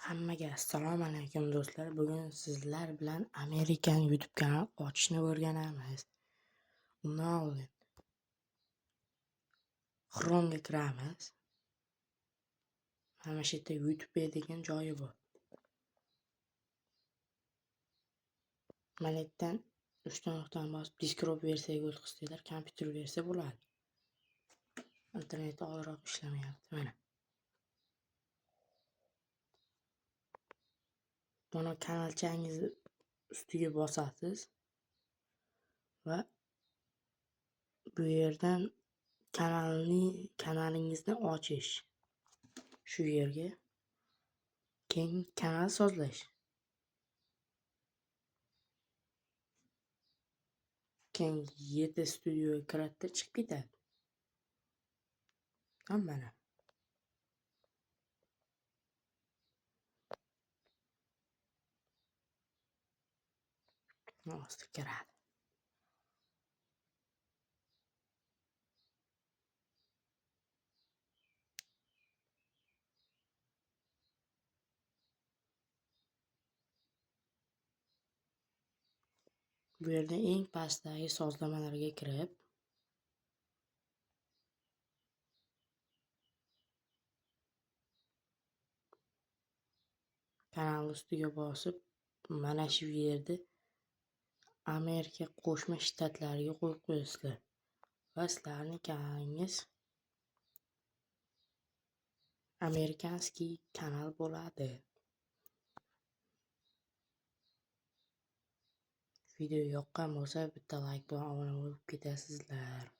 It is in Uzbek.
Hammaga assalomu alaykum do'stlar. Bugun sizlar bilan Amerikan YouTube kanal ochishni o'rganamiz. Undan oldin Chrome'ga kiramiz. Mana shu yerda YouTube degan joyi bor. Mana yerdan 3 ta nuqtani bosib desktop versiyaga o'tkazsanglar, kompyuter versiya bo'ladi. Internet ozroq ishlamayapti mana. Buni kanalchangiz ustiga bosasiz va bu yerdan kanalingizni ochish. Shu yerga keyin kanal sozlash. Keyin YT Studioga kiradida chiqib ketadi. Mana. Osti kiradi. Bu yerda eng pastdagi sozlamalarga kirib, kanal ustiga bosib, mana shu yerda Amerika Qo'shma Shtatlariga qo'yib qo'yasizlar va sizlarning kanalingiz amerikanskiy kanal bo'ladi. Video yoqqan bo'lsa, bitta like bilan obuna bo'lib ketasizlar.